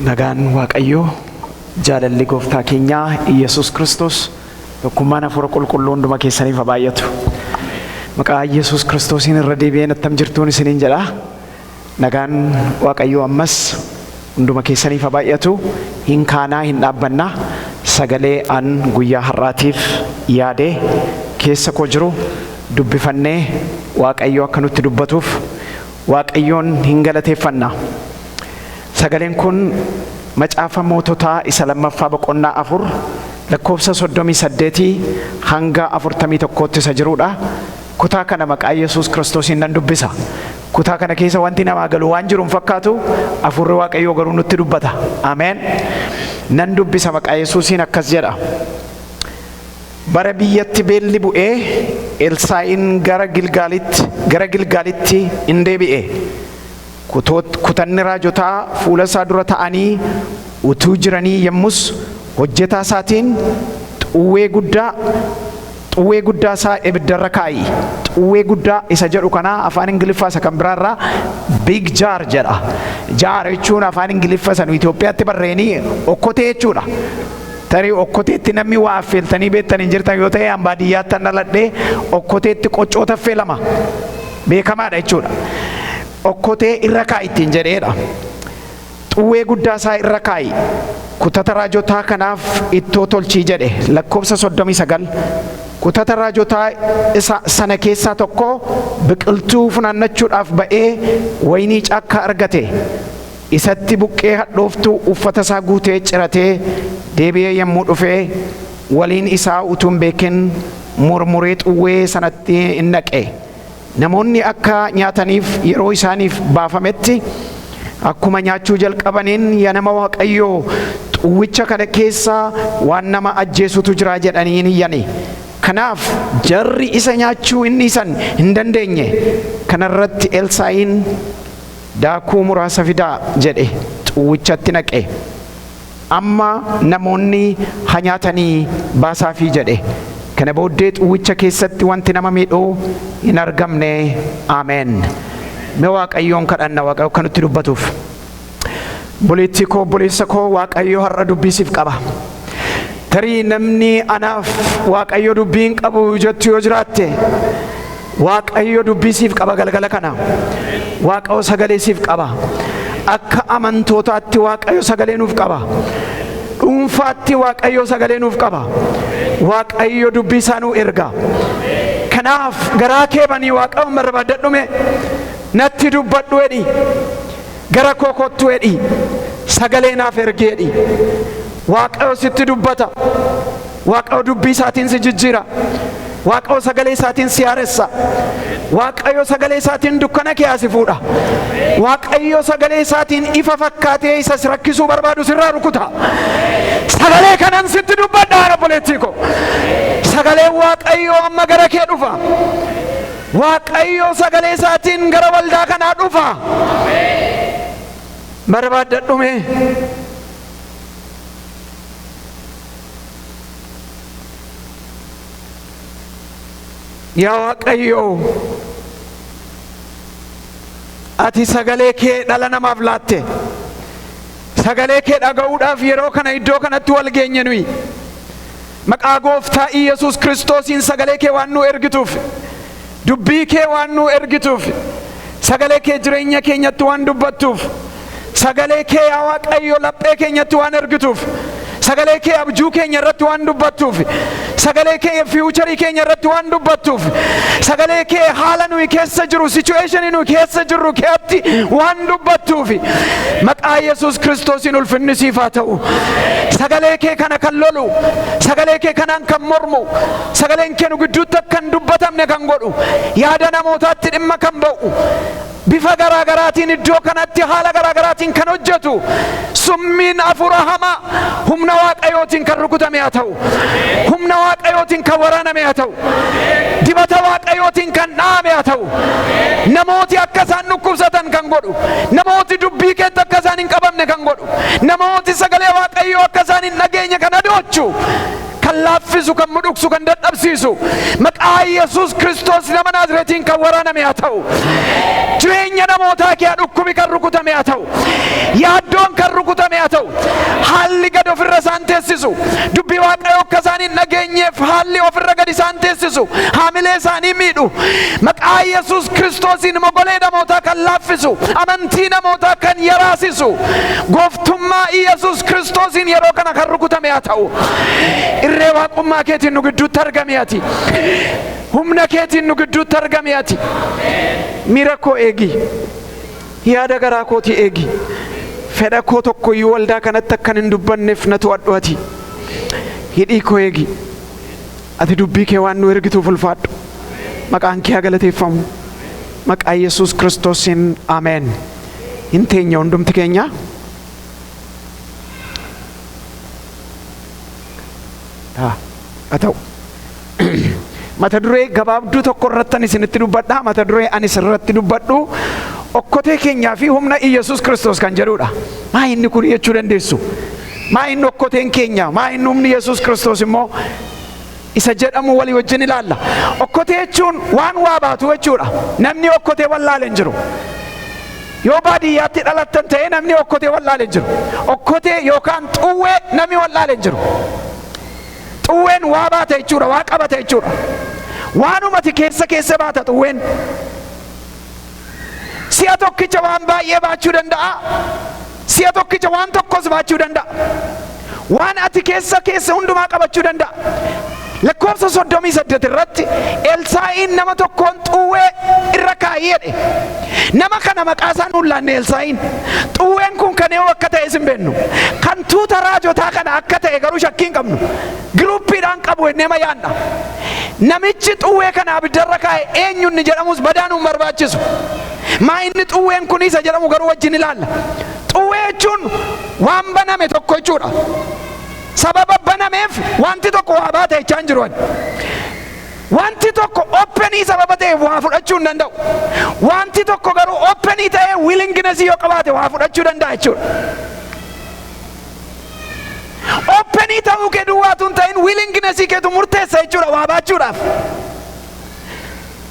Nagaan Waaqayyoo, jaalalli Gooftaa keenyaa Iyyasuus Kiristoos, tokkummaan Hafuura Qulqulluu hunduma keessaniif haa baay'atu. Maqaa Iyyasuus Kiristoosiin irra deebi'een attam jirtuun isiniin jedha. Nagaan Waaqayyoo ammas hunduma keessaniif haa baay'atu. Hin kaanaa hin dhaabbannaa. Sagalee an guyyaa har'aatiif yaade keessa koo jiru dubbifannee Waaqayyo akka nutti dubbatuuf Waaqayyoon hin galateeffanna. Sagaleen kun Macaafa Moototaa isa lammaffaa boqonnaa 4 lakkoofsa 38 hanga 41tti isa jiruudha. Kutaa kana maqaa Yesuus Kiristoosiin nan dubbisa. Kutaa kana keessa wanti namaa galu waan jiru hin fakkaatu, hafuurri Waaqayyoo garuu nutti dubbata. Ameen. Nan dubbisa maqaa Yesuusiin akkas jedha. Bara biyyatti beelli bu'e, Elsaa'iin gara Gilgaalitti gara Gilgaalitti in deebi'e. Kutoot, kutanni raajotaa fuula isaa dura ta'anii utuu jiranii yommus hojjetaa isaatiin, Xuwwee guddaa, xuwwee guddaa isaa ibidda irra kaa'i. Xuwwee guddaa isa jedhu kana afaan Ingiliffaa isa kan biraa irraa big jar jedha. Jar jechuun afaan Ingiliffa isa nu Itoophiyaatti barreenii okkotee jechuudha. Tarii okkoteetti namni waa affeeltanii beektan hin jirtan yoo ta'e an baadiyyaattan dhaladhe okkoteetti qoccoota affeelama. Beekamaadha jechuudha. Okkotee irra kaa'i ittiin jedheedha. Xuwwee guddaa isaa irra kaa'i. Kutata raajotaa kanaaf ittoo tolchii jedhe. Lakkoofsa 39. Kutata raajotaa isa sana keessaa tokko biqiltuu funaannachuudhaaf ba'ee wayinii caakkaa argate. Isatti buqqee hadhooftuu uffata isaa guutee ciratee deebi'ee yommuu dhufe, waliin isaa utuu hin beekin murmuree xuwwee sanatti in naqe. Namoonni akka nyaataniif yeroo isaaniif baafametti, akkuma nyaachuu jalqabaniin, Yaa nama Waaqayyoo, xuwwicha kana keessa waan nama ajjeesutu jira jedhanii in iyyani. Kanaaf jarri isa nyaachuu in dhiisan hin dandeenye. Kana irratti Elsaa'iin, Daakuu muraasa fidaa jedhe xuwwichatti naqe. Amma namoonni ha nyaatanii baasaafii jedhe. Kana booddee xuwwicha keessatti wanti nama miidhu hin argamne. Ameen. Mee Waaqayyoon kadhanna Waaqayyo akka nutti dubbatuuf. Obboleettii koo obboleessa koo Waaqayyo har'a dubbii siif qaba. Tarii namni anaaf Waaqayyo dubbii hin qabu jettu yoo jiraatte Waaqayyo dubbii siif qaba galgala kana. Waaqayyo sagalee siif qaba. Akka amantootaatti Waaqayyo sagalee nuuf qaba. Dhuunfaatti Waaqayyo sagalee nuuf qaba. Waaqayyo dubbii isaa nuu erga. Kanaaf garaa kee banii Waaqayyoon barbaaddadhu mee. Natti dubbadhu jedhi. Gara koo kottu jedhi. Sagalee naaf ergi jedhi. Waaqayyo sitti dubbata. Waaqayyo dubbii isaatiin si jijjiira. Waaqayyo sagalee isaatiin si haaressa. Waaqayyo sagalee isaatiin dukkana kee si fuudha. Waaqayyo sagalee isaatiin ifa fakkaatee isa si rakkisuu barbaadu sirraa rukuta. Sagalee kanan sitti dubbadha obboleettii koo. Sagaleen Waaqayyoo amma gara kee dhufa. Waaqayyo sagalee isaatiin gara waldaa kanaa dhufa. Barbaaddadhu mee. Yaa Waaqayyo, ati sagalee kee dhala namaaf laatte. Sagalee kee dhaga'uudhaaf yeroo kana iddoo kanatti wal geenye nuyi. Maqaa Gooftaa Iyyasuus Kiristoosiin sagalee kee waan nuu ergituuf, dubbii kee waan nuu ergituuf, sagalee kee jireenya keenyatti waan dubbattuuf, sagalee kee yaa Waaqayyo laphee keenyatti waan ergituuf, sagalee kee abjuu keenya irratti waan dubbattuuf, sagalee kee fiiwucharii keenya irratti waan dubbattuuf, sagalee kee haala nuyi keessa jiru, situation nuyi keessa jirru keetti waan dubbattuuf, maqaa Yesuus Kiristoosiin ulfinni siif haa ta'u. Sagalee kee kana kan lolu, sagalee kee kanaan kan mormu, sagaleen kee nu gidduutti akka hin dubbatamne kan godhu, yaada namootaatti dhimma kan ba'u, bifa garaa garaatiin iddoo kanatti haala garaa garaatiin kan hojjetu, summiin hafuura hamaa humna Waaqayyootiin kan rukutame haa ta'u. Humna Waaqayyootiin kan waraaname haa ta'u. Dibata Waaqayyootiin kan dha'ame haa ta'u. Namooti akka isaan dhukkubsatan kan godhu, namooti dubbii keetti akka isaan hin qabamne kan godhu, namooti sagalee Waaqayyoo akka isaan hin dhageenye kan adoochu, kan laaffisu, kan mudhuksu, kan dadhabsiisu, maqaa Yesuus Kiristoos nama Naazreetiin kan waraaname haa ta'u. Jireenya namootaa kee dhukkubi kan rukutame haa ta'u. Yaaddoon kan rukutame haa ta'u. teessisu, dubbii Waaqayyoo akka isaan hin dhageenyeef haalli ofirra gad isaan teessisu, haamilee isaanii miidhu, maqaa Yesuus Kiristoosiin mogolee namootaa kan laaffisu, amantii namootaa kan yaraasisu, gooftummaa Yesuus Kiristoosiin yeroo kana kan rukutame haa ta'u. Irree waaqummaa keetiin nu gidduutti argami ati. Humna keetiin nu gidduutti argami ati. Miira koo eegi. Yaada garaa kootii eegi. Fedha koo tokkoyyuu waldaa kanatti akkan hin dubbanneef na to'adhu ati. Hidhii koo eegi. Ati dubbii kee waan nu ergituuf ulfaadhu. Maqaan kee haa galateeffamu. Maqaa Yesuus Kiristoosiin, ameen. Hin teenya hundumti keenya. Haa ta'u. Mata duree gabaabduu tokko irrattan isinitti dubbadha. Mata duree ani isirratti dubbadhu okkotee keenyaa fi humna Iyyasuus Kiristoos kan jedhudha. Maa inni kun jechuu dandeessu. Maa inni okkoteen keenya, maa inni humni Yesuus Kiristoos immoo isa jedhamu walii wajjin ilaalla. Okkotee jechuun waan waa baatu jechuudha. Namni okkotee wallaale hin jiru. Yoo baadiyyaatti dhalattan ta'ee, namni okkotee wallaale hin jiru. Okkotee yookaan xuwwee namni wallaale hin jiru. Xuwween waa baata jechuudha, waa qabata jechuudha. Waanumati keessa keessa baata xuwween. Si'a tokkicha waan baay'ee baachuu danda'a. Si'a tokkicha waan tokkos baachuu danda'a. Waan ati keessa keessa hundumaa qabachuu danda'a. Lakkoofsa 38 irratti Elsaa'iin nama tokkoon xuwwee irra kaa'ii jedhe. Nama kana maqaa isaa nuun laanne Elsaa'iin. Xuwween kun kan eenyu akka ta'es hin beeknu. Kan tuuta raajotaa kana akka ta'e garuu shakkii hin qabnu. Groupiidhaan qabu jennee mayaanna. Namichi xuwwee kana abiddarra kaa'e eenyu inni jedhamus badaa nuun barbaachisu. Maa inni xuwween kun isa jedhamu garuu wajjin ilaalla. Xuwwee jechuun waan baname tokko jechuudha. Sababa banameef wanti tokko waa baata jechaa hin jiru ani. Wanti tokko openii sababa ta'eef waa fudhachuu hin danda'u. Wanti tokko garuu openii ta'ee willingness yoo qabaate waa fudhachuu danda'a jechuudha. Openii ta'uu kee duwwaatu hin ta'in, willingness keetu murteessa jechuudha waa baachuudhaaf.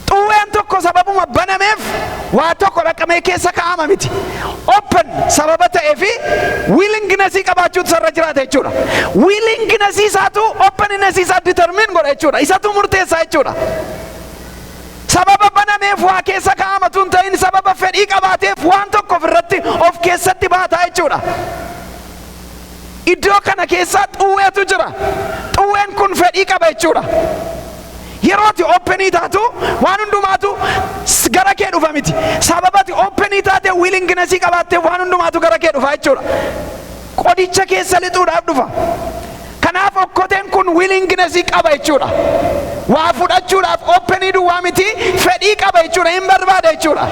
Xuwween tokko sababuma banameef waa tokko dhaqamee keessa kaa'ama miti. Open sababa ta'ee fi willingness qabaachuutu sarara jiraata jechuudha. Willingness isaatu openness isaa determine godha jechuudha. Isatu murteessa jechuudha. Sababa banameef waa keessa kaa'amatu hin ta'in, sababa fedhii qabaateef waan tokko ofirratti of keessatti baataa jechuudha. Iddoo kana keessa xuwweetu jira. Xuwween kun fedhii qaba jechuudha. Yeroo ati openii taatu waan hundumaatu gara kee dhufa miti. Sababa ati openii taate, willingnessii qabaattee, waan hundumaatu gara kee dhufa jechuudha. Qodicha keessa lixuudhaaf dhufa. Kanaaf okkoteen kun willingnessii qaba jechuudha. Waa fudhachuudhaaf openii duwwaa miti, fedhii qaba jechuudha, hin barbaada jechuudha.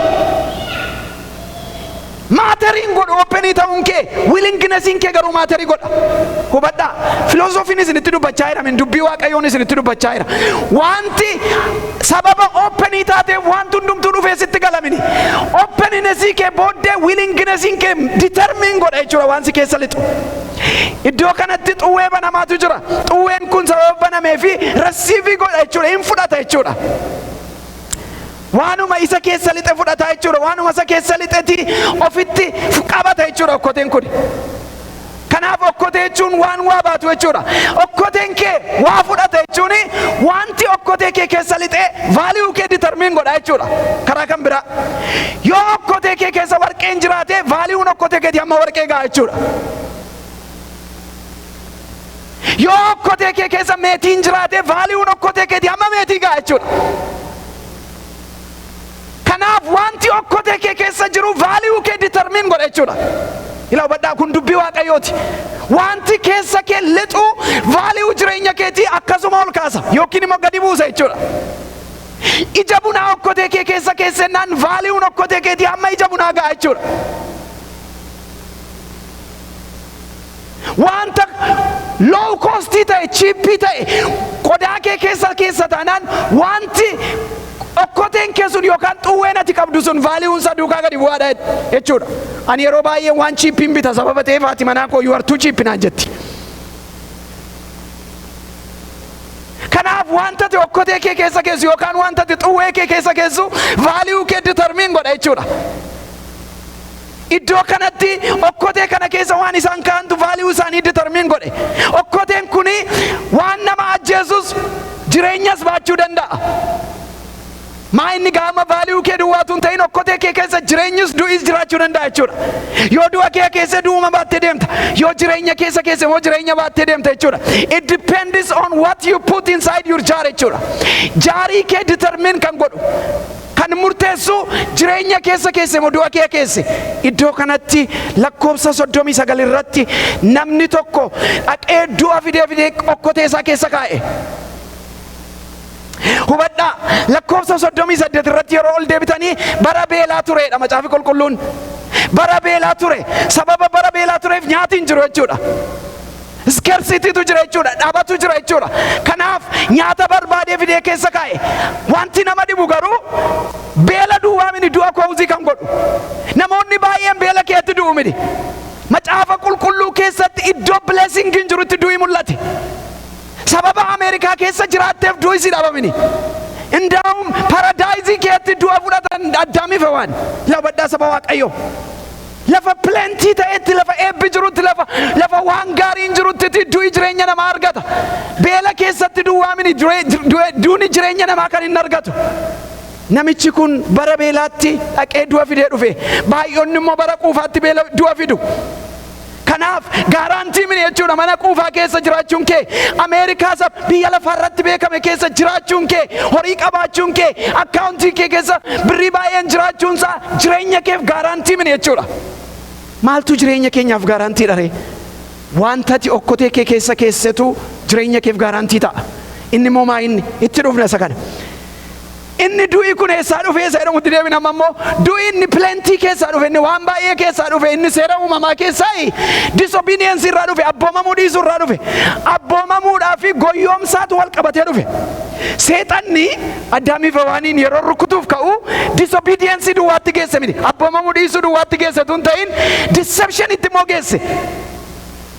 Matteriin godhu openii ta'uun kee, willingnessiin kee garuu matterii godha. Hubadhaa. Filoosofiin isinitti dubbachaa jira, min dubbii Waaqayyoon isinitti dubbachaa jira. Wanti sababa openii taateef wanti hundumtuu dhufee sitti galamini. Openinessii kee booddee willingnessiin kee determine godha jechuudha waan si keessa lixu. Iddoo kanatti xuwwee banamaatu jira. Xuwween kun sababa banamee fi receive godha jechuudha, hin fudhata jechuudha. Waanuma isa keessa lixe fudhata jechuudha. Waanuma isa keessa lixeti ofitti qabata jechuudha okkoteen kun. Kanaaf okkotee jechuun waan waa baatu jechuudha. Okkoteen kee waa fudhata jechuun wanti okkotee kee keessa lixee value kee determine godha jechuudha. Karaa kan biraa. Yoo okkotee kee keessa warqeen jiraate, valueun okkotee keetii hamma warqee ga'a jechuudha. Yoo okkotee kee keessa meetiin jiraate, valueun okkotee keetii hamma meetii ga'a jechuudha. Kanaaf wanti okkotee kee keessa jiru value kee determine godha jechuudha. Ilaa, hubadhaa, kun dubbii Waaqayyooti. Wanti keessa kee lixu value jireenya keetii akkasuma ol kaasa yookiin immoo gadi buusa jechuudha. Ija bunaa okkotee kee keessa keessennaan, valueun okkotee keetii hamma ija bunaa ga'a jechuudha. Wanta low costii ta'e, cheapii ta'e qodaa kee keessa keessa taanaan, wanti okkoteen kee sun yookaan xuwween ati qabdu sun valueun isaa duukaa gadi bu'aadha jechuudha. Ani yeroo baay'ee waan cheapiin bita sababa ta'eef, haati manaa koo "You are too cheap" naan jetti. Kanaaf wanta ati okkotee kee keessa keessu yookaan wanta ati xuwwee kee keessa keessu value kee determine godha jechuudha. Iddoo kanatti okkotee kana keessa waan isaan kaa'antu value isaanii determine godhe. Okkotee Jireenyas baachuu danda'a. Maa inni gaama value kee duwwaatu hin ta'in, okkotee kee keessa jireenyis du'is jiraachuu danda'a jechuudha. Yoo du'a kee keessa du'uma baattee deemta. Yoo jireenya keessa keessa immoo jireenya baattee deemta jechuudha. It depends on what you put inside your jar jechuudha. Jarii kee determine kan godhu, kan murteessu, jireenya keessa keesse immoo du'a kee keesse. Iddoo kanatti lakkoofsa 39 irratti namni tokko dhaqee du'a fidee fidee okkotee isaa keessa kaa'e. Hubadhaa, lakkoofsa 38 irratti yeroo ol deebitanii bara beelaa tureedha Macaafi Qulqulluun. Bara beelaa ture. Sababa bara beelaa tureef nyaati hin jiru jechuudha. Scarcitytu jira jechuudha. Dhabatu jira jechuudha. Kanaaf nyaata barbaadee fidee keessa kaa'e. Wanti nama dhibu garuu beela duwwaa mini du'a cause kan godhu. Namoonni baay'een beela keetti du'u mini. Macaafa Qulqulluu keessatti iddoo blessing hin jirutti du'i mul'ate. Sababa Ameerikaa keessa jiraatteef du'i si dhabamini. Indaa'um paradise keetti du'a fudhatan Addaamiif Hewaan. Labadhaa, saba Waaqayyoo. Lafa plenty ta'etti, lafa eebbi jirutti, lafa waan gaariin jirutti du'i jireenya namaa argata. Beela keessatti duwwaa mini duuni jireenya namaa kan hin argatu. Namichi kun bara beelaatti dhaqee du'a fidee dhufe. Baay'oonni immoo bara quufaatti beela du'a fidu. Kanaaf guarantee mini jechuudha mana quufaa keessa jiraachuun kee, Ameerikaa isa biyya lafaarratti beekame keessa jiraachuun kee, horii qabaachuun kee, akkaawuntii kee keessa birrii baay'een jiraachuun isaa jireenya keef guarantee mini jechuudha. Maaltu jireenya keenyaaf guarantee dha ree? Wanta ati okkotee kee keessa keessetu jireenya keef guarantee ta'a. Inni immoo maa inni? Itti dhufna isa kana. Inni du'i kun eessaa dhufe isa jedhamutti deebina. Amma immoo du'i inni plenty keessaa dhufe, inni waan baay'ee keessaa dhufe, inni seera uumamaa keessaa disobedience irraa dhufe, abboomamuu dhiisuu irraa dhufe, abboomamuudhaa fi goyyoomsaatu wal qabatee dhufe. Seexanni Addaamiif Hewaaniin yeroo rukutuuf ka'u disobedience duwwaatti geesse miti. Abboomamuu dhiisuu duwwaatti geesse tun ta'in, deception itti immoo geesse.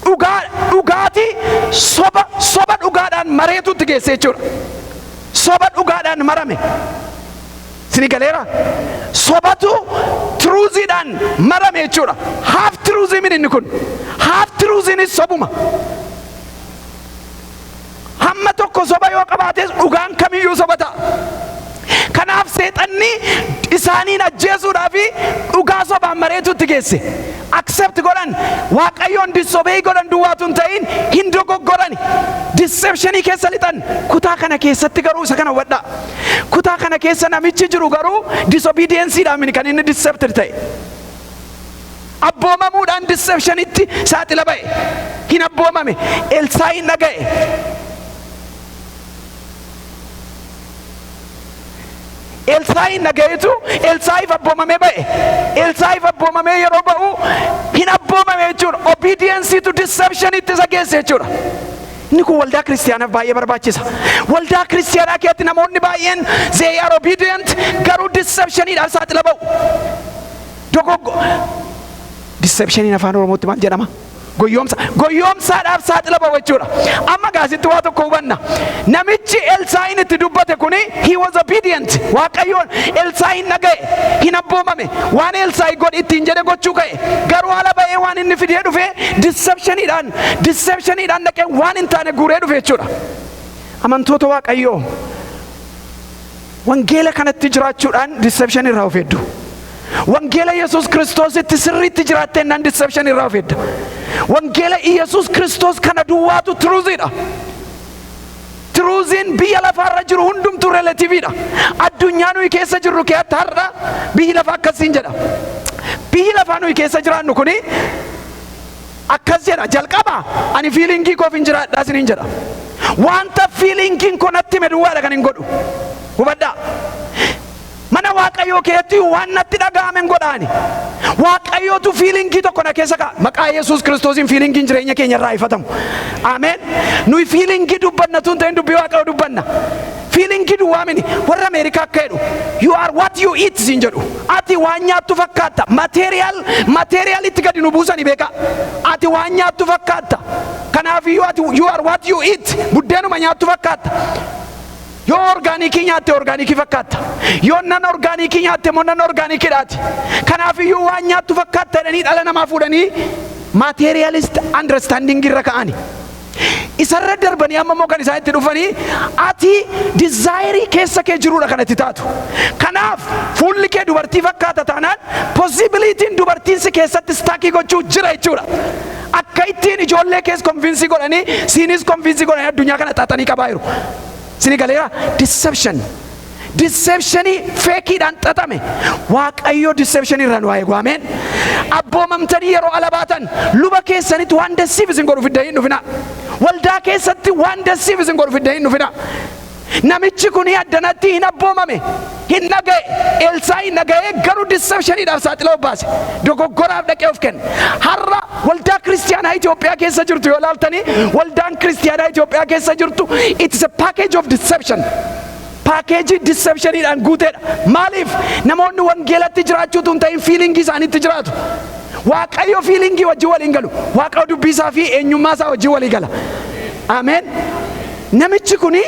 Dhugaa dhugaatii soba, soba dhugaadhaan mareetutti geesse jechuudha. Soba dhugaadhaan marame. Sini galeera? Sobatu truthiidhaan marame jechuudha. Half truth min inni kun. Half truthiinis sobuma. Hamma tokko soba yoo qabaates dhugaan kamiyyuu soba ta'a. Kanaaf seexanni isaaniin ajjeesuudhaaf dhugaa sobaan mareetutti geesse. Accept godhan, Waaqayyoon disobey godhan duwwaatu hin ta'in, hin dogoggorani. Deceptionii keessa lixan. Kutaa kana keessatti garuu isa kana hubadhaa. Kutaa kana keessa namichi jiru garuu disobedienceiidhaan kan inni decepted ta'e. Abboomamuudhaan deceptionitti saaxila ba'e. Hin abboomame. Elsaa'iin dhaga'e. Elsaa'iin dhaga'eetu Elsaa'iif abboomamee ba'e. Elsaa'iif abboomamee yeroo ba'u hin abboomame jechuudha. Obediencetu deceptionitti isa geesse jechuudha. Inni kun waldaa kiristiyaanaaf baay'ee barbaachisa. Waldaa kiristiyaanaa keessatti namoonni baay'een they are obedient, garuu deceptioniidhaaf saaxila ba'u. Dogoggo. Deceptioniin afaan Oromootti maal jedhama? Goyyoomsa. Goyyoomsaadhaaf saaxila ba'u jechuudha. Amma gaasitti waa tokko hubanna. Namichi Elsaa'iin itti dubbate kuni he was obedient. Waaqayyoon Elsaa'iin dhaga'e. Hin abboomame. Waan Elsaa'i godhi ittiin jedhe gochuu ka'e. Garuu haala ba'ee waan inni fidee dhufe deceptioniidhaan dhaqee waan hin taane guuree dhufe jechuudha. Amantoota Waaqayyoo, wangeela kanatti jiraachuudhaan deception irraa of eegdu. Wangeela Yesuus Kiristoositti sirriitti jiraattennaan deception irraa of eegda. Wangeela Yesuus Kiristoos kana duwwaatu truthiidha. Truthiin biyya lafaarra jiru hundumtuu relativeiidha. Addunyaa nuyi keessa jirru keessatti har'a biyyi lafaa akkasiin jedha. Biyyi lafaa nuyi keessa jiraannu kuni akkas jedha: jalqaba ani feelingii koof hin jiraadhaa isiniin jedha. Wanta feelingiin koo natti hime duwwaadha kan hin godhu. Hubadhaa. Mana Waaqayyoo keessatti waan natti dhaga'ame hin godhaani. Waaqayyootu feelingii tokko na keessa kaa'a. Maqaa Yesuus Kiristoosiin feelingiin jireenya keenya irraa ifatamu. Ameen. Nuyi feelingii dubbanna tun ta'in dubbii Waaqayyoo dubbanna. Feelingii duwwaa mini. Warra Ameerikaa akka jedhu, "You are what you eat" siin jedhu. Ati waan nyaattu fakkaatta. Materialitti gadi nu buusani beekaa. Ati waan nyaattu fakkaatta. Kanaafiyyuu ati you are what you eat. Buddeenuma nyaattu fakkaatta. Yoo organicii nyaatte organicii fakkaatta. Yoo non organicii nyaatte immoo non organiciidhaati. Kanaafiyyuu waan nyaattu fakkaatta jedhanii dhala namaa fuudhanii materialist understanding irra ka'ani. Isarra darbanii amma immoo kan isaan itti dhufanii, ati desire keessa kee jirudha kan itti taatu. Kanaaf fuulli kee dubartii fakkaata taanaan, possibilityn dubartiin si keessatti stuck gochuu jira jechuudha. Akka ittiin ijoollee kees convince godhanii, siinis convince godhanii addunyaa kana xaxanii qabaa jiru. Sini galeera? Deception. Deceptionii fakeiidhaan xaxame. Waaqayyo deceptionii irraa nu haa eegu. Ameen. Abboomamtanii yeroo ala baatan, luba keessanitti waan deceive isin godhu fiddanii hin dhufina. Waldaa keessatti waan deceive isin godhu fiddanii hin dhufina. Namichi kun addanatti hin abboomame, hin dhaga'e, Eelsaa hin dhaga'e, garuu deceptioniidhaaf saaxila of baase, dogoggoraaf dhaqee of kenne. Har'a waldaa kiristiyaanaa Itoophiyaa keessa jirtu yoo ilaaltanii, waldaan kiristiyaanaa Itoophiyaa keessa jirtu, it's a package of deception. Package deceptioniidhaan guuteedha. Maaliif? Namoonni wangeelatti jiraachuutu hin ta'in, feeling isaaniitti jiraatu. Waaqayyo feeling wajjin waliin galu. Waaqayyo dubbii isaa fi eenyummaa isaa wajjin walii gala. Ameen. Namichi kuni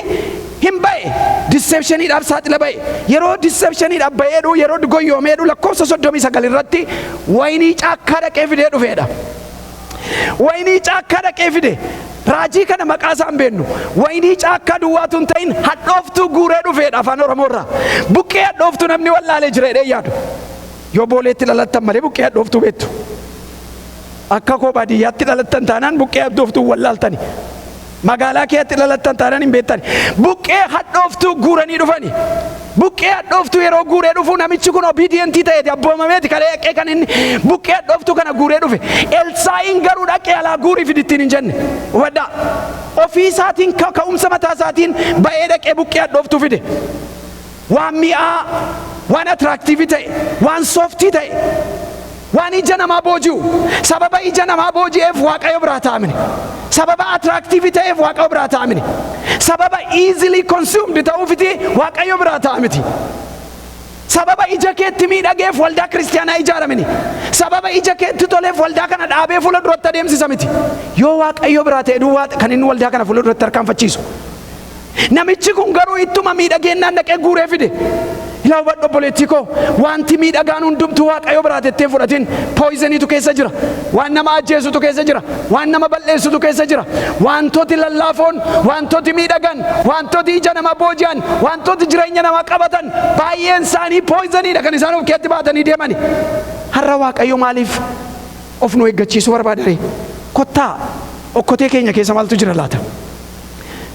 hin ba'e, deceptioniidhaaf saaxila ba'e. Yeroo deceptioniidhaaf ba'eedhu, yeroo goyyoomeedhu, lakkoofsa 39 irratti wayinii caakkaa dhaqee fidee dhufeedha. Wayinii caakkaa dhaqee fide. Raajii kana maqaa isaa hin beeknu. Wayinii caakkaa duwwaatu hin ta'in, hadhooftuu guuree dhufeedha afaan Oromoo irraa. Buqqee hadhooftuu namni wallaalee jira jedhee yaadu. Yoo booleetti dhalattan malee buqqee hadhooftuu beektu. Akka koo baadiyyaatti dhalattan taanaan, buqqee hadhooftuu wallaaltani. Magaalaa keetti dhalattan taanaan hin beektani. Buqqee hadhooftuu guuranii dhufani. Buqqee hadhooftuu yeroo guuree dhufu, namichi kun obedient ta'eeti, abboomameeti kan dhaqee kan inni buqqee hadhooftuu kana guuree dhufe. Elsaa'iin garuu dhaqee alaa guurii fidittiin hin jenne. Hubadhaa. Ofii isaatiin, ka'umsa mataa isaatiin ba'ee dhaqee buqqee hadhooftuu fide. Waan mi'aa, waan attractive ta'e, waan soft ta'e, waan ija namaa booji'u. Sababa ija namaa booji'eef Waaqayyo biraa taa'amine. Sababa attractive ta'eef Waaqayyo biraa taa'amine. Sababa easily consumed ta'uufiti Waaqayyo biraa taa'amiti. Sababa ija keetti miidhageef waldaa kiristiyaanaa ijaaramini. Sababa ija keetti toleef waldaa kana dhaabee fuula duratti adeemsisa miti. Yoo Waaqayyo biraa ta'e duwwaa kan inni waldaa kana fuula duratti harkaanfachiisu. Namichi kun garuu ittuma miidhageennaan dhaqee guuree fide. Ilaa, hubadhu obboleettii koo, wanti miidhagaan hundumtuu Waaqayyo biraa tettee fudhatin. Poisoniitu keessa jira. Waan nama ajjeesutu keessa jira. Waan nama balleessutu keessa jira. Wantooti lallaafoon, wantooti miidhagan, wantooti ija nama booji'an, wantooti jireenya nama qabatan baay'een isaanii poisoniidha kan isaan of keetti baatanii deemani. Har'a Waaqayyo maaliif of nu eeggachiisuu barbaadare? Kottaa, okkotee keenya keessa maaltu jira laata?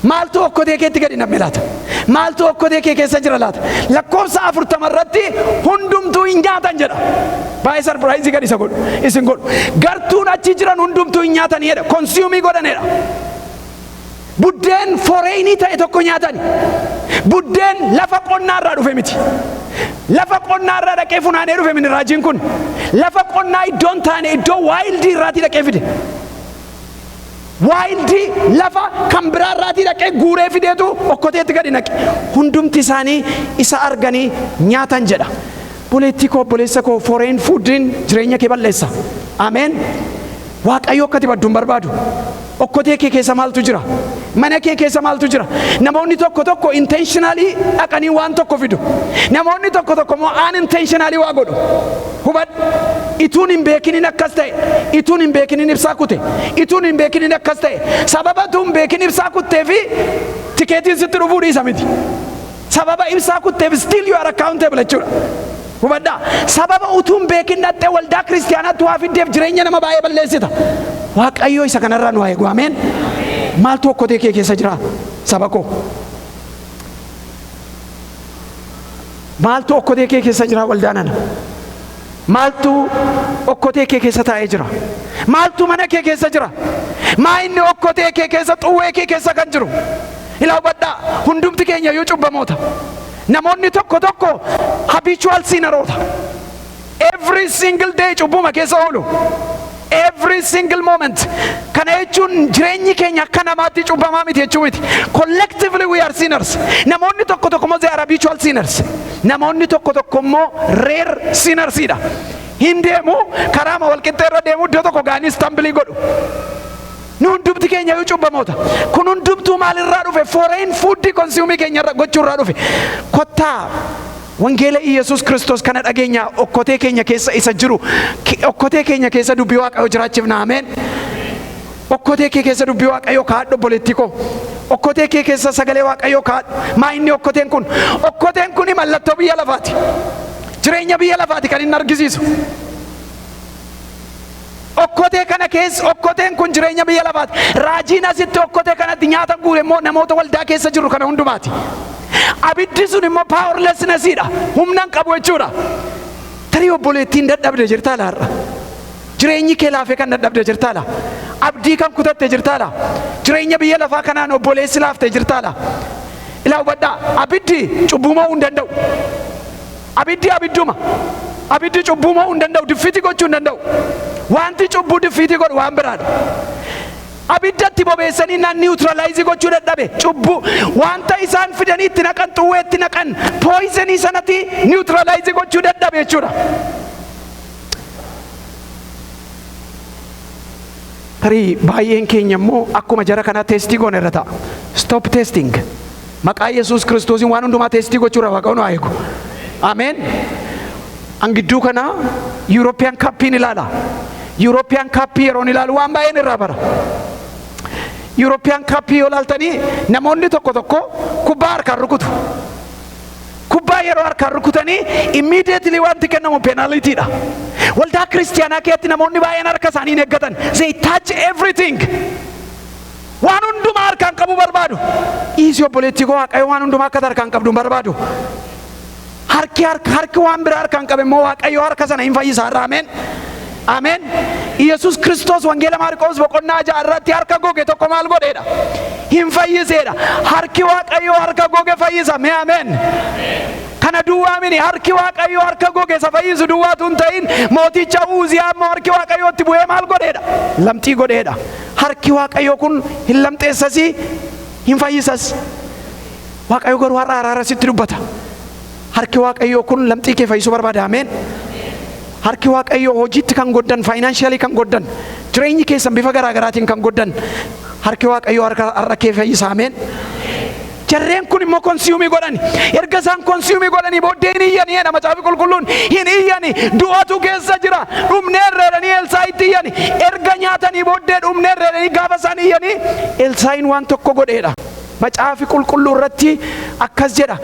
Maaltu okkotee keetti gadi nam'e laata? Maaltu okkotee kee keessa jira laata? Lakkoofsa 40 irratti hundumtuu hin nyaatan jedha. Baay'ee surprise gadi isa godhu isin godhu. Gartuun achi jiran hundumtuu hin nyaatanii jedha. Consume godhanidha. Buddeen foreign ta'e tokko nyaatani. Buddeen lafa qonnaa irraa dhufe miti. Lafa qonnaa irraa dhaqee funaanee dhufe mini raajiin kun. Lafa qonnaa iddoon taane, iddoo wild irraatii dhaqee fide. Wild, lafa kan biraa irraatii dhaqee guuree fideetu okkoteetti gadi naqe. Hundumti isaanii isa arganii nyaatan jedha. Obboleettii koo, obboleessa koo, foreign foodiin jireenya kee balleessa. Ameen. Waaqayyo akka ati baddu hin barbaadu. Okkotee kee keessa maaltu jira? Mana kee keessa maaltu jira? Namoonni tokko tokko intentionally dhaqanii waan tokko fidu. Namoonni tokko tokko immoo unintentionally waa godhu. Hubadhu. Ituun hin beekinin akkas ta'e. Ituun hin beekinin ibsaa kute. Ituun hin beekinin akkas ta'e. Sababa tuun beekin ibsaa kuttee fi tikeetiin sitti dhufuu dhiisa miti. Sababa ibsaa kutteef still you are accountable jechuudha. Hubadhaa. Sababa utuu hin beekin dhattee waldaa kiristiyaanaatti waa fiddeef jireenya nama baay'ee balleessita. Waaqayyo isa kanarraa nu haa eegu. Ameen. Maaltu okkotee kee keessa jira, saba koo? Maaltu okkotee kee keessa jira, waldaa nana? Maaltu okkotee kee keessa taa'ee jira? Maaltu mana kee keessa jira? Maa inni okkotee kee keessa, xuwwee kee keessa kan jiru? Ilaa, hubadhaa, hundumti keenya iyyuu cubbamoota. Namoonni tokko tokko habitual sinneroota. Every single day cubbuma keessa oolu. Every single moment. Kana jechuun jireenyi keenya akka namaatti cubbamaa miti jechuu miti. Collectively we are sinners. Namoonni tokko tokko immoo they are habitual sinners. Namoonni tokko tokko immoo rare sinnersiidha. Hin deemu, karaama walqixxee irra deemu, iddoo tokko ga'anii stumble godhu. Nu hundumti keenya iyyuu cubbamoota. Kun hundumtuu maalirraa dhufe? Foreign food consume keenya irra gochuurraa dhufe. Kottaa, wangeela Iyesuus Kiristoos kana dhageenya, okkotee keenya keessa isa jiru, okkotee keenya keessa dubbii Waaqayyoo jiraachifna. Ameen. Okkotee kee keessa dubbii Waaqayyoo kaa'adhu, obboleettii koo. Okkotee kee keessa sagalee Waaqayyoo kaa'adhu. Maa inni okkoteen kun? Okkoteen kun mallattoo biyya lafaati. Jireenya biyya lafaati kan inni argisiisu. Okkotee kana keessa, okkoteen kun jireenya biyya lafaati. Raajiin asitti okkotee kanatti nyaata guure immoo namoota waldaa keessa jiru kana hundumaati. Abiddi sun immoo powerlessnessiidha. Humna hin qabu jechuudha. Tarii obboleettiin dadhabde jirtaa laarra? Jireenyi kee laafee kan dadhabde jirtaa laa? Abdii kan kutatte jirtaa laa? Jireenya biyya lafaa kanaan obboleessi laaftee jirtaa laa? Ilaa, hubadhaa, abiddi cubbuu mo'uu hin danda'u. Abiddi abidduma. Abiddi cubbuu mo'uu hin danda'u, defeat gochuu hin danda'u. Wanti cubbuu defeat godhu waan biraadha. Abiddatti bobeessanii naan neutralize gochuu dadhabe cubbuu. Wanta isaan fidanii itti naqan, xuwwee itti naqan, poison sanatti neutralize gochuu dadhabe jechuudha. Tarii baay'een keenya immoo akkuma jara kanaa test goone irra ta'a. Stop testing. Maqaa Yesuus Kiristoosiin waan hundumaa test gochuurra Waaqayyo nu haa eegu. Ameen. An gidduu kana European Cupiin ilaala. European Cup yeroon ilaalu waan baay'een irraa bara. European Cup yoo ilaaltanii, namoonni tokko tokko kubbaa harkaan rukutu. Kubbaa yeroo harkaan rukutanii, immediately wanti kennamu penaltydha. Waldaa kiristiyaanaa keessatti namoonni baay'een harka isaanii hin eeggatan. They touch everything. Waan hundumaa harkaan qabuu barbaadu. Dhiisi, obboleettii koo, Waaqayyo waan hundumaa akka harkaan qabdu hin barbaadu. Harki waan biraa harkaan qabe immoo Waaqayyo harka sana hin fayyisa har'a. Ameen. Ameen. Yesus Kiristoos Wangeela Maarqoos boqonnaa 6 irratti harka goge tokko maal godheedha? Hin fayyiseedha. Harki Waaqayyoo harka goge fayyisa. Mee ameen. Kana duwwaa mini, harki Waaqayyoo harka goge isa fayyisu duwwaatu hin ta'in, mooticha Uuziyaa immoo harki Waaqayyootti bu'ee maal godheedha? Lamxii godheedha. Harki Waaqayyoo kun hin lamxeessasii, hin fayyisas. Waaqayyo garuu har'a araara sitti dubbata. Harki Waaqayyoo kun lamxii kee fayyisuu barbaada. Ameen. Harki Waaqayyoo hojiitti kan goddan, financially kan goddan, jireenyi keessan bifa garaa garaatiin kan goddan, harki Waaqayyoo harka kee fayyisa. Ameen. Jarreen kun immoo consume godhani. Erga isaan consume godhanii booddee hin iyyanii jedha Macaafi Qulqulluun. Hin iyyani. Du'atu keessa jira. Dhumneerra jedhanii Elsaa'itti iyyani. Erga nyaatanii booddee dhumneerra jedhanii gaafa isaan iyyanii, Elsaa'iin waan tokko godheedha. Macaafi Qulqulluu irratti akkas jedha: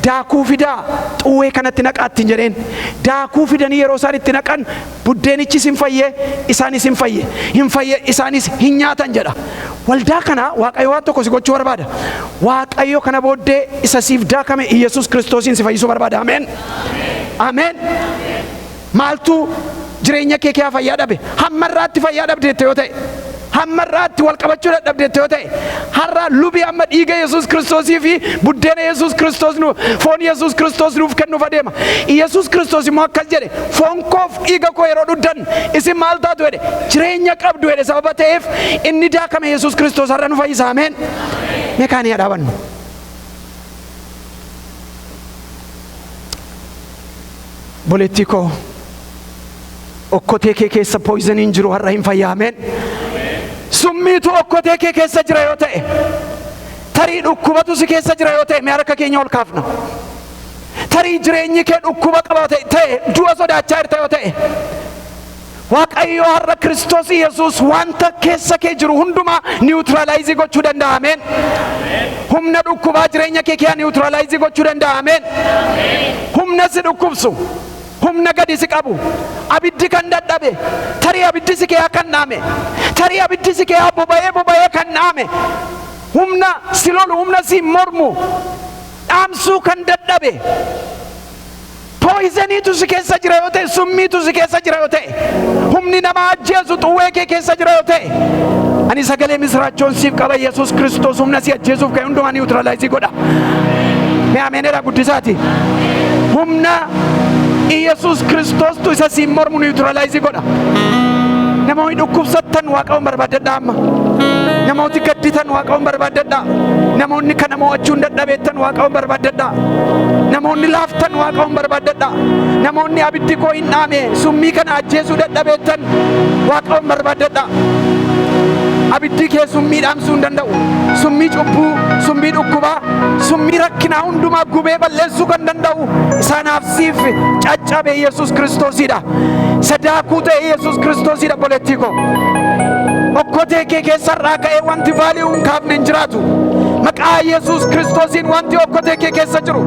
"Daakuu fidaa, xuwwee kanatti naqaa" ittiin jedheen. Daakuu fidanii yeroo isaan itti naqan, buddeenichis hin fayye, isaanis hin fayye. Hin fayye, isaanis hin nyaatan jedha. Waldaa kana Waaqayyo waan tokko si gochuu barbaada. Waaqayyo kana booddee isa siif daakame Iyyasuus Kiristoosiin si fayyisuu barbaada. Ameen. Ameen. Maaltu jireenya kee kee fayyaa dhabe? Hamma irraatti fayyaa dhabdeette yoo ta'e, hamma irraatti wal qabachuu dadhabdeette yoo ta'e, har'a lubi amma dhiiga Yesuus Kiristoosii fi buddeena Yesuus Kiristoos nu, foon Yesuus Kiristoos nuuf kennuuf adeema. Yesuus Kiristoos immoo akkas jedhe: "Foon koof dhiiga koo yeroo dhugdan isin maal taatu?" jedhe. "Jireenya qabdu" jedhe. Sababa ta'eef inni daakame Yesuus Kiristoos har'a nu fayyisa. Ameen. Mee kaanii haa dhaabannu. Obboleettii koo, okkotee kee keessa poisoniin jiru har'a hin fayya. Ameen. Summiitu okkotee kee keessa jira yoo ta'e, tarii dhukkubatu si keessa jira yoo ta'e, mee harka keenya ol kaafna. Tarii jireenyi kee dhukkuba qaba ta'e, du'a sodaachaa jirta yoo ta'e, Waaqayyo har'a Kiristoos Yesuus wanta keessa kee jiru hundumaa neutralize gochuu danda'a. Ameen. Humna dhukkubaa jireenya kee kee neutralize gochuu danda'a. Ameen. Humna si dhukkubsu, humna gadi si qabu, abiddi kan dadhabe, tarii abiddi si kee kan dhaame, tarii abiddi si kee boba'ee boba'ee kan dhaame, humna si lolu, humna si mormu dhaamsuu kan dadhabe, poisoniitu si keessa jira yoo ta'e, summiitu si keessa jira yoo ta'e, humni nama ajjeesu xuwwee kee keessa jira yoo ta'e, ani sagalee misiraachoon siif qaba. Yesuus Kiristoos humna si ajjeesuuf ka'e hundumaa neutralize godha. Mee ameenedha guddisaati. Humna Yesuus Kiristoostu isa siin mormu neutralize godha. Namoonni dhukkubsattan Waaqayyoon barbaaddadhaa amma. Namooti gadditan Waaqayyoon barbaaddadhaa. Namoonni kana mo'achuu hin dadhabeettan Waaqayyoon barbaaddadhaa. Namoonni laaftan Waaqayyoon barbaaddadhaa. Namoonni abiddi koo hin dhaame, summii kana ajjeesuu dadhabeettan Waaqayyoon barbaaddadhaa. Abiddi kee summii dhaamsuu hin danda'u. Summii cubbuu, summii dhukkubaa, summii rakkinaa hundumaa gubee balleessuu kan danda'u isaanaaf siif caccabe Yesuus Kiristoosidha. Sadaakuu ta'e Yesuus Kiristoosidha, obboleettii koo. Okkotee kee keessarraa ka'ee wanti value hin kaafne hin jiraatu. Maqaa Yesuus Kiristoosiin wanti okkotee kee keessa jiru,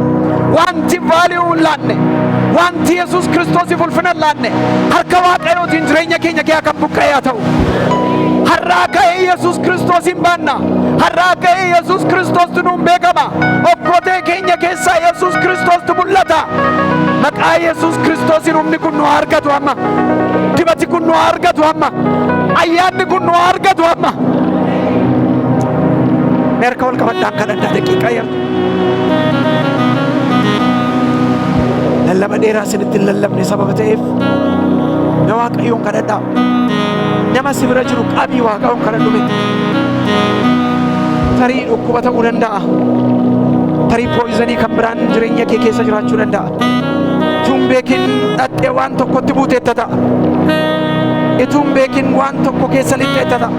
wanti value hin laanne, wanti Yesuus Kiristoosiif ulfina hin laanne, harka Waaqayyootiin jireenya keenya kee kan buqqa'ee haa ta'u. Har'aa ka'ee Yesuus Kiristoosiin baanna. Har'aa ka'ee Yesuus Kiristoostu nuun beekama. Okkotee keenya keessaa Yesuus Kiristoostu mul'ata. Maqaa Yesuus Kiristoosiin humni kun nu haa argatu amma. Dibati kun nu haa argatu amma. Ayyaanni kun nu haa argatu amma. Mee harka wal qabadhaan kadhadhaa daqiiqaa yartu. Lallaba dheeraa isinitti hin lallabne sababa ta'eef na Waaqayyoon kadhadhaa. Nama si bira jiru qabii Waaqayyoon kadhadhu mee. Tarii dhukkuba ta'uu danda'a. Tarii poison kan biraan jireenya kee keessa jiraachuu danda'a. Utuu hin beekin dhaxxee waan tokkotti buuteetta ta'a. Utuu hin beekin waan tokko keessa lixxeetta ta'a.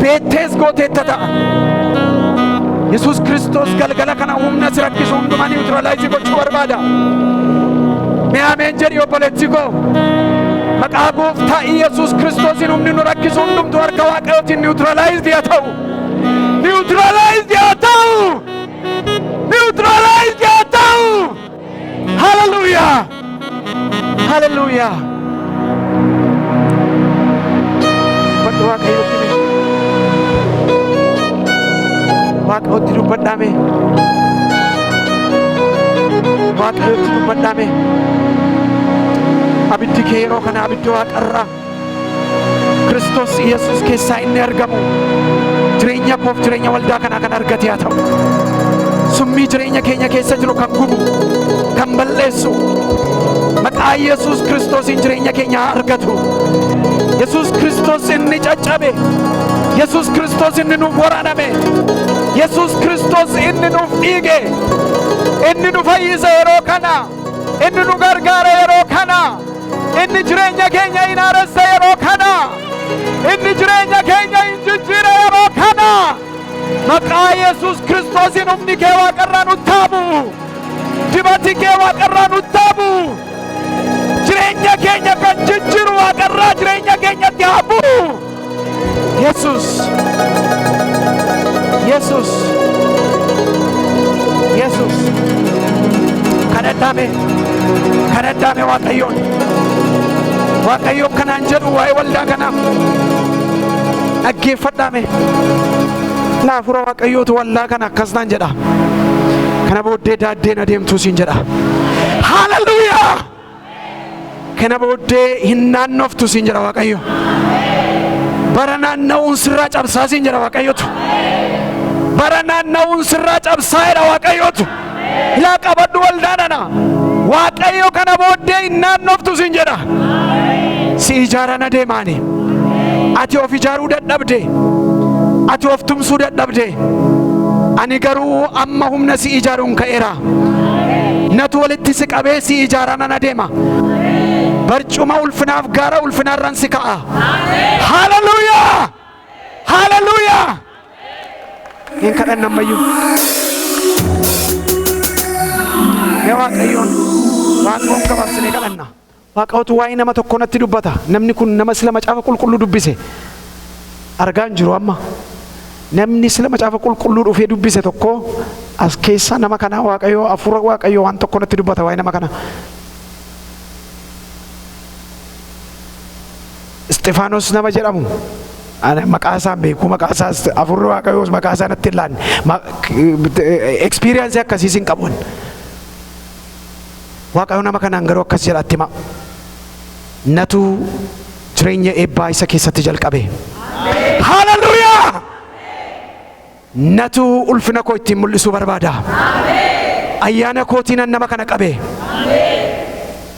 Beettees gooteetta ta'a. Yesuus Kiristoos galgala kana humna si rakkisu hundumaa neutralize gochuu barbaada. Mee ameen jedhi, obboleettii koo. Maqaa Gooftaa Yesuus Kiristoosiin humni nu rakkisu hundumtuu harka Waaqayyootiin neutralize haa ta'u. Neutralize haa ta'u. Neutralize haa ta'u. Hallelujah. Hallelujah. Dubbadhu Waaqayyotti mee. Waaqayyotti dubbadhaa mee. Waaqayyotti dubbadhaa mee. Abiddi kee yeroo kana abiddi Waaqarraa Kiristoos Yesuus keessaa inni argamu jireenya koof jireenya waldaa kanaa kan argate haa ta'u. Summii jireenya keenya keessa jiru kan gubu, kan balleessu, maqaa Yesuus Kiristoosiin jireenya keenya haa argatu. Yesuus Kiristoos inni caccabe, Yesuus Kiristoos inni nuuf waraaname, Yesuus Kiristoos inni nuuf dhiige, inni nu fayyise yeroo kana, inni nu gargaara yeroo kana, inni jireenya keenya hin haaressa yeroo kana, inni jireenya keenya hin jijjiira yeroo kana. Maqaa Yesuus Kiristoosiin humni kee Waaqarraa nutti haa bu'u. Dibati kee Waaqarraa nutti haa bu'u. Jireenya keenya kan jijjiiru Waaqarraa jireenya keenyatti haa bu'u. Yesuus. Yesuus. Yesuus. Kadhadhaame. Kadhadhaame Waaqayyoon. Waaqayyoon kanaan jedhu waa'ee waldaa kanaaf. Dhaggeeffadhaame. Laa, hafuura Waaqayyootu waldaa kana akkas naan jedha. Kana booddee daaddeen adeemtuu siin jedha. Haaleluyyaa! Kana booddee hin naannoftu siin jedha Waaqayyo. Bara naanna'uun sirraa cabsaa siin jedha Waaqayyotu. Bara naanna'uun sirraa cabsaa jedha Waaqayyotu. Ilaa, qabadhu waldaa nana. Waaqayyo kana booddee hin naannoftu siin jedha. Si ijaaran adeemaani. Ati of ijaaruu dadhabde. Ati of tumsuu dadhabde. Ani garuu amma humna si ijaaruun ka'eera. Natu walitti si qabee si ijaaraan adeema. Barcuma ulfinaaf gaara ulfinaarraan si ka'a. Haaleluyyaa! Haaleluyyaa! Hin kadhanna ammayyuu. Mee Waaqayyoon Waaqoon gabaabsinee kadhanna. Waaqayyotu waa'ee nama tokko natti dubbata. Namni kun nama sila Macaafa Qulqulluu dubbise. Argaa hin jiru amma. Namni sila Macaafa Qulqulluu dhufee dubbise tokko as keessa nama kanaa Waaqayyo, hafuura Waaqayyo waan tokko natti dubbata waa'ee nama kanaa. Isxifaanos nama jedhamu. Ani maqaa isaa hin beeku, maqaa isaas hafuurri Waaqayyoos maqaa isaa natti hin laanne. Experience akkasiis hin qabu. Waaqayyo nama kanaan garuu akkas jedhaatti hima. Natu jireenya eebbaa isa keessatti jalqabe. Haaleluyyaa! Natu ulfina koo ittiin mul'isuu barbaada. Ayyaana kootiin nama kana qabe.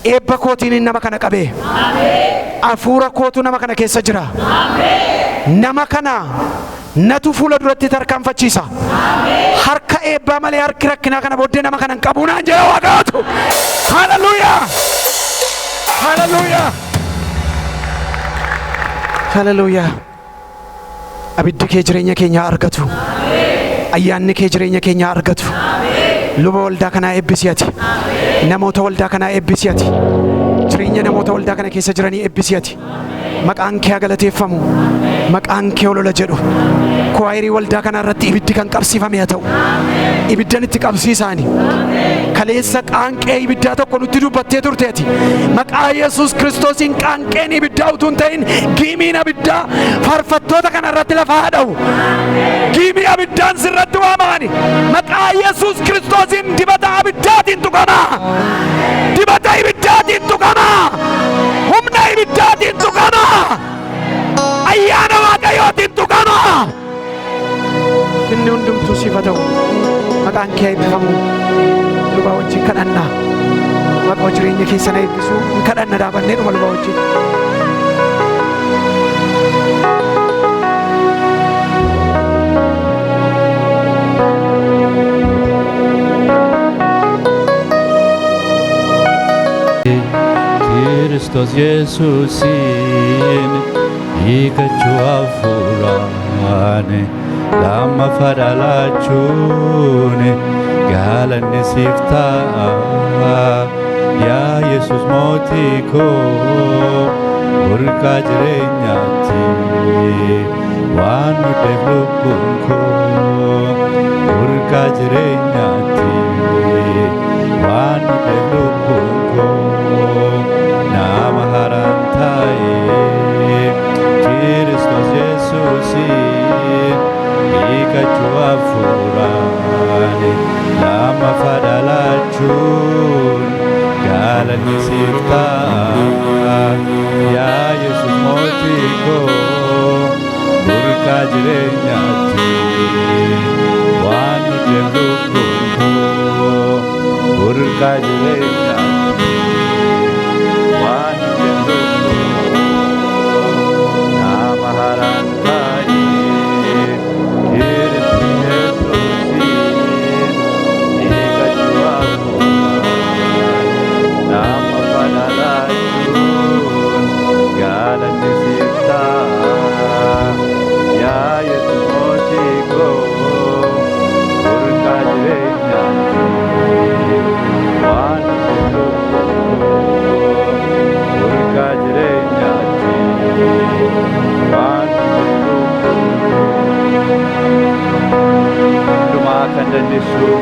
Eebba kootiin nama kana qabe. Hafuura kootu nama kana keessa jira. Nama kana natu fuula duratti tarkaanfachiisa. Harka eebbaa malee harki rakkinaa kana booddee nama kana hin qabu naan jedha Waaqayyotu. Haaleluyyaa! Haaleluyyaa! Haaleluyyaa! Abiddi kee jireenya keenya argatu. Ayyaanni kee jireenya keenya argatu. Luba waldaa kanaa eebbisi ati. Namoota waldaa kanaa eebbisi ati. Jireenya namoota waldaa kana keessa jiranii eebbisi ati. Maqaan kee haa galateeffamu. Maqaan kee olola jedhu. Kwaayirii waldaa kana irratti ibiddi kan qabsiifame haa ta'u. Ibiddan itti qabsiisaani. Kaleessa qaanqee ibiddaa tokko nutti dubbattee turteeti. Maqaa Yesuus Kiristoosiin qaanqeen ibiddaa utuu hin ta'in giimiin abiddaa faarfattoota kana irratti lafa haa dha'u. Giimii abiddaan sirratti waama'ani. Maqaa Yesuus Kiristoosiin dibata abiddaatiin tuqamaa. Dibata ibiddaatiin tuqamaa. Humna ibiddaatiin tuqamaa. Ayyaana Waaqayyootiin tuqamaa. Inni hundumtuu siif haa ta'u. Maqaan kee haa eebbifamu. Lubaa wajjin kadhannaa. Waaqa jireenya keessan haa eebbisu. Hin kadhanna dhaabannee dhuma lubaa wajjin. Kiristoos Yesuusiin hiikachuu hafuuraan lammaffaa dhalachuun galanni siif ta'a. Yaa Yesuus mootii koo, burqaa jireenyaatti waan hudheef lubbuun koo, burqaa jireenyaatti waan hudheef lubbuun koo, nama haaraan ta'e Kiristoos Yesuusiin hiikachuu hafuuraan lammaffaa dhalachuun galanni siif ta'a. Yaa Yesuus mootii koo, burqaa jireenyaatti waan hudheef lubbuun koo, burqaa jireenyaatti waan hudheef lubbuun koo, nama haaraan ta'e Kiristoos Yesuusiin hiikachuu hafuuraan lammaffaa dhalachuun galanni siif ta'a. Yaa Yesuus mootii koo, burqaa jireenyaatti waan hudheef lubbuun koo, burqaa jireenyaatti waan hudheef lubbuun koo. Hundumaa kan dandeessu.